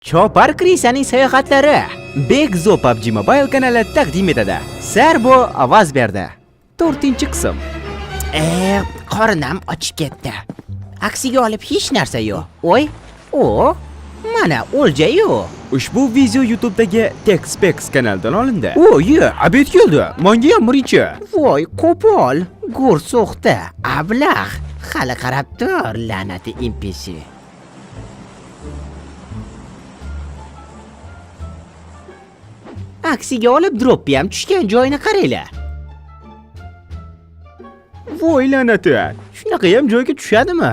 Chopar Krisaning sayohatlari Begzo PUBG Mobile kanali taqdim etadi. Serbo ovoz berdi. 4-qism. Qornim ochib ketdi. Aksiga olib hech narsa yo'q. Oy, o, mana o'lja-yu. Ushbu video YouTube'dagi TechSpecs kanalidan olindi. O, ye, obed keldi. Menga ham birinchi. Voy, qo'pol, go'r so'xta, ablah. Hali qarab tur, la'nati NPC. Aksiga olib droppi ham tushgan joyini qaranglar. Voy la'nati. Shunaqa ham joyga tushadimi?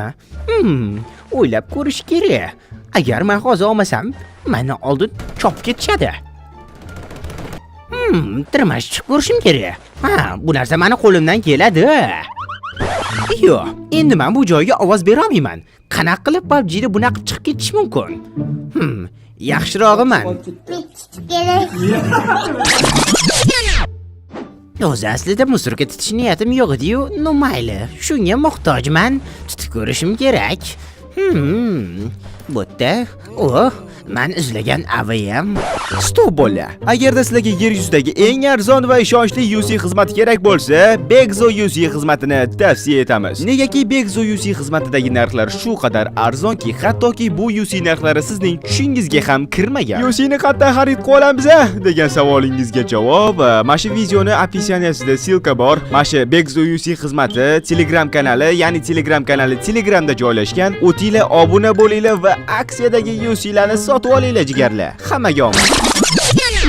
O'ylab ko'rish kerak. Agar men hozir olmasam, meni oldin chopib ketishadi. Tirmashib ko'rishim kerak. Ha, bu narsa meni qo'limdan keladi. Yo'q, endi men bu joyga ovoz bera olmayman. Qanaqa qilib PUBG'da bunaqa qilib chiqib ketish mumkin? Yaxshirog'i man. O'zi aslida musorga tutish niyatim yo'q edi-yu, no mayli, shunga muhtojman, tutib ko'rishim kerak. Bu yerda, oh, man izlagan AVM. Stop bola. Agarda sizlarga yer yuzidagi eng arzon va ishonchli UC xizmati kerak bo'lsa, Begzo UC xizmatini tavsiya etamiz. Negaki Begzo UC xizmatidagi narxlar shu qadar arzonki, hattoki bu UC narxlari sizning tushingizga ham kirmagan. UC ni qayerdan xarid qila olamiz a? Degan savolingizga javob, mana shu videoni описаниесida ссылка bor. Mana shu Begzo UC xizmati Telegram kanali, ya'ni Telegram kanali Telegramda joylashgan. O'tinglar, obuna bo'linglar va aksiyadagi UC larni sotib olinglar jigarlar. Hammaga omad.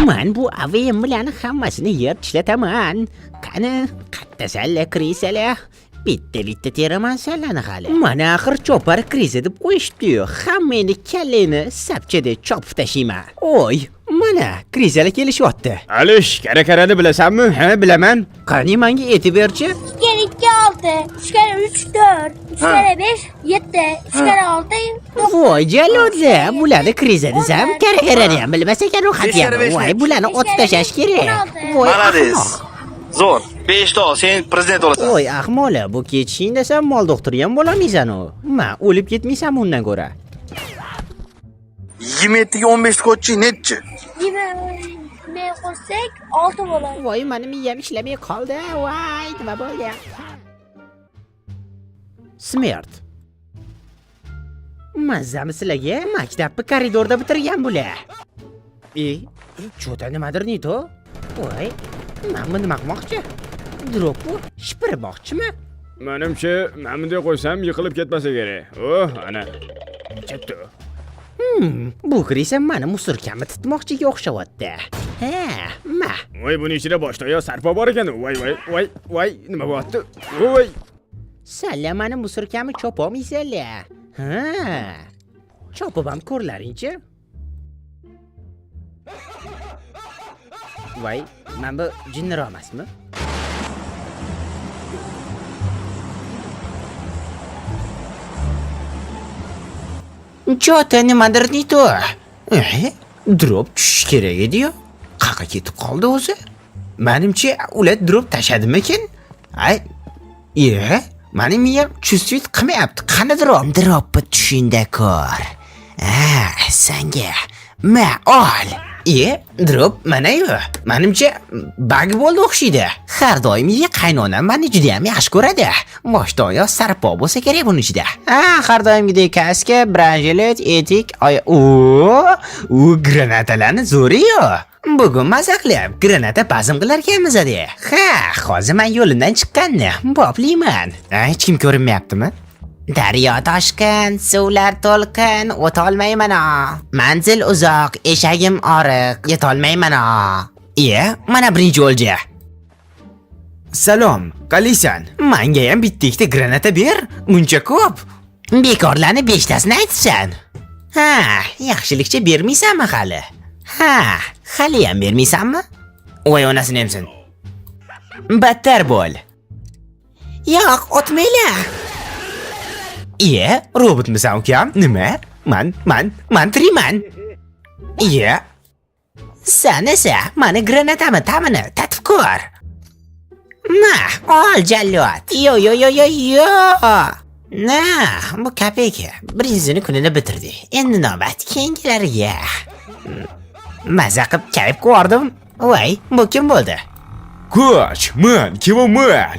Man bu AVM bilan hammasini yer tishlataman. Qani, qattasanlar, krisalar? Bitta-bitta teraman sanlarni hali. Mana axir chopar krisa deb qo'yishibdi-yu. Hammangni kallangni sapchada chopib tashlayman. Oy, mana krisalar kelishyapti. Alish, kara-karani bilasanmi? Ha, bilaman. Qani menga aytib berchi. 2 kere 2 6, 3 kere 3 4, 3 kere 5 7, 3 kere 6 9. Voy jalodlar, bularni kriza desam, kara-karani ham bilmas ekan ro'yxatni ham. Voy, bularni otib tashlash kerak. Voy, Молодец. ahmoq. Zo'r. 5 ta ol, sen prezident bo'lasan. Voy ahmola, bu ketishing desam mol doktori ham bo'lolmaysan u. Ma, o'lib ketmaysan undan ko'ra. 27 ga 15 qo'ychi, nechi? 20 men qo'shsak 6 bo'ladi. Voy, mani miyam ishlamay qoldi. Voy, nima bo'ldi? Smert. Mazzami sizlarga? Maktabni koridorda bitirgan bular. E, чё-то nimadir не то? Voy, men bu nima qilmoqchi? Dropni shipirmoqchimi? Menimcha, mana bunday qo'ysam yiqilib ketmasa kerak. Oh, ana. Chetdi. Bu krisa mani musorkamni tutmoqchiga o'xshayapti. Ha, ma. Voy, buni ichida boshda yo sarpo bor ekan. Voy, voy, voy, voy, nima bo'lyapti? Voy. Sanlar mani musorkamni chopolmaysanlar. Ha. Chopib ham ko'rlaringchi. Voy, mana bu jinniroq emasmi? Чё-то nimadir не то. Drop tushishi kerak edi-yu. Qayerga ketib qoldi o'zi? Menimcha, ular drop tashladimikin? Ay, e, mani miyam чувствовать qilmayapti. Qani drop? Dropni tushingda ko'r. Ha, sanga. Ma, ol. E, drop mana-yu. Menimcha, bug bo'ldi o'xshaydi. Har doimgidek qaynonam meni juda ham yaxshi ko'radi. Boshdan oyoq sarpo bo'lsa kerak buni ichida. Ha, har doimgidek kaska, branjilet, etik, oy, o, u granatalarni zo'ri-yu. Bugun maza qilib granata bazm qilar ekanmiz de. Ha, hozir men yo'limdan chiqqanni boplayman. Ha, hech kim ko'rinmayaptimi? Daryo toshqin, suvlar to'lqin, o'tolmayman a. Manzil uzoq, eshagim oriq, yetolmayman a. Iye, mana birinchi o'lja. Salom, qalaysan? Menga ham bitta ikkita granata ber, muncha ko'p. Bekorlarni 5tasini aytibsan. Ha, yaxshilikcha bermaysanmi hali? Ha, hali ham bermaysanmi? Voy onasini emsin. Battar bo'l. Yo'q, otmanglar. Iye, robotmisan ukam? Nima? Man tiriman. Iye. San esa mani granatamni ta'mini tatib ko'r. Ma, ol jallod. Yo yo yo yo yo. Na, bu kopeyka. Birinchisini kunini bitirdik. Endi navbat keyingilariga. Maza qilib kayf qilib. Voy, bu kim bo'ldi? Qoch, man, kim man?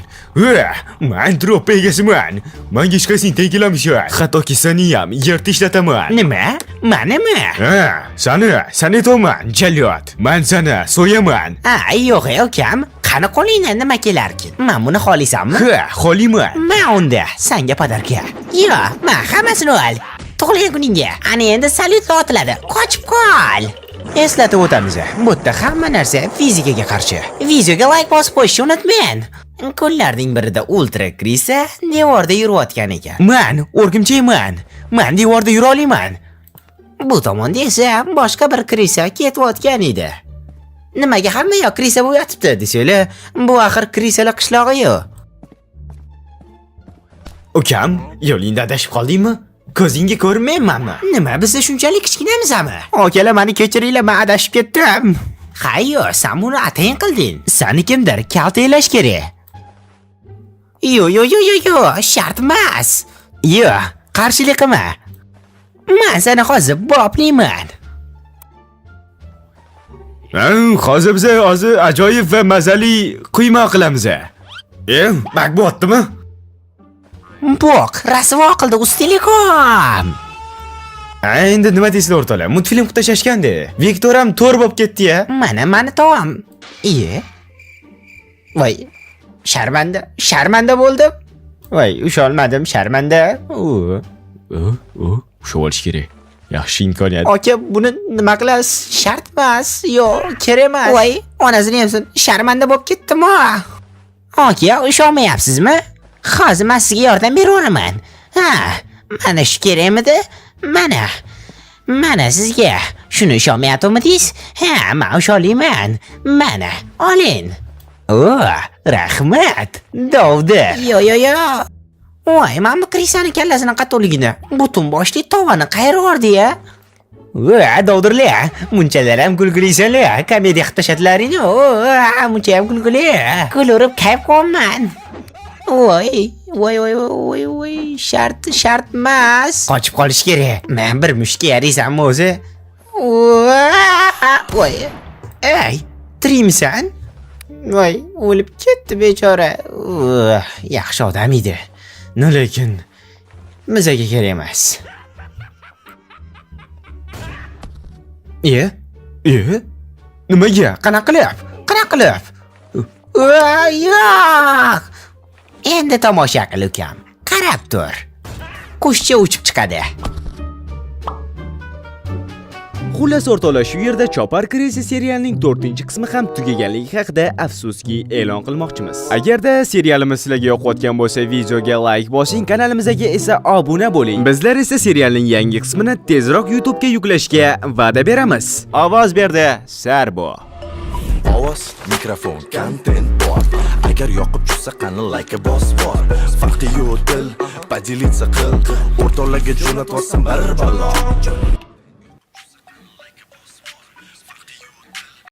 Man drop egasiman. Manga hech qaysing teng kelolmaysan. Hattoki seni ham yerda ishlataman. Nima? Manimi? Ha, sani aytyapman, jallod. Man seni so'yaman. Ha, yo'q, ukam. Qani qo'lingdan nima kelarkin? Man buni xohlaysanmi? Ha, xohlayman. Ma unda, sanga подарка. Yo, ma hammasini ol. Tug'ilgan kuningga. Ana endi salyut otiladi. Qochib qol. Eslatib o'tamiz. Bu yerda hamma narsa fizikaga qarshi. Videoga like bosib qo'yishni unutmang. Kunlarning birida ultra крыса devorda yurayotgan ekan. Man o'rgimchayman. Man devorda yura olmayman. Bu tomonda esa boshqa bir крыса ketayotgan edi. Nimaga hamma yoq крыса bo'lib yotibdi desanglar, bu axir крыса lar qishlog'i-yu. Ukam, yo'lingda adashib qoldingmi? Ko'zingga ko'rinmaymanmi? Nima, biz shunchalik kichkinamizmi? Akalar, meni kechiringlar, men adashib ketdim. Ha, yo'q, sen buni atayin qilding. Seni kimdir kaltaklash kerak. Yo, yo, yo, yo, yo, shart emas. Yo, qarshilik qilma. Men seni hozir boplayman. Ha, hozir biz hozir ajoyib va mazali quymoq qilamiz. Bak bo'ptimi? Bo'q, rasvo qildi Uztelecom. Ha, endi nima deysizlar, o'rtoqlar? Multfilm qilib tashlashganda. Viktor ham to'r bo'lib ketdi-ya. Mana mani tovam. Iye. Voy, sharmanda, sharmanda bo'ldim. Voy, usholmadim, sharmanda. U, u, ushlab olish kerak. Yaxshi imkoniyat. Aka, buni nima qilasiz? Shart emas. Yo'q, kerak emas. Voy, onasini yemsin. Sharmanda bo'lib ketdim-a. Aka, ishonmayapsizmi? Hozir men sizga yordam beraveraman. Ha, mana shu kerakmidi? Mana. Mana sizga. Shuni ishonmayapmidingiz? Ha, men usholayman. Mana, oling. O, rahmat. Dovdi. Yo, yo, yo. Voy, mana bu крыса ni kallasini qattiqligini, butun boshli tovani qayirib yubordi-ya. Va, dovdirlar, munchalar ham kulgulisanlar, komediya qilib tashladilaring. O, muncha ham kulguli. Kulurib kayf qilyapman. Voy, voy, voy, voy, voy, shart, shart emas. Qochib qolish kerak. Men bir mushukka yaraysanmi o'zi? Voy. Ey, tirikmisan? Voy, o'lib ketdi bechora. Uh, yaxshi odam edi. No, lekin bizaga kerak emas. E? E? Nimaga? Qanaqa qilib? Qanaqa qilib? Voy, yo'q. Endi tomosha qil, ukam. Qarab tur. Qushcha uchib chiqadi. Xullas, o'rtoqlar, shu yerda Chopar крыса serialining 4-qismi ham tugaganligi haqida afsuski e'lon qilmoqchimiz. Agarda serialimiz sizlarga yoqayotgan bo'lsa, videoga like bosing, kanalimizga esa obuna bo'ling. Bizlar esa serialning yangi qismini tezroq YouTube'ga yuklashga va'da beramiz. Ovoz berdi Sarbo. Ovoz, mikrofon, kontent bor. Agar yoqib tushsa, qani like bos bor. Farqi yo'q, dil, поделиться qil. O'rtoqlarga jo'natvosin bir balo.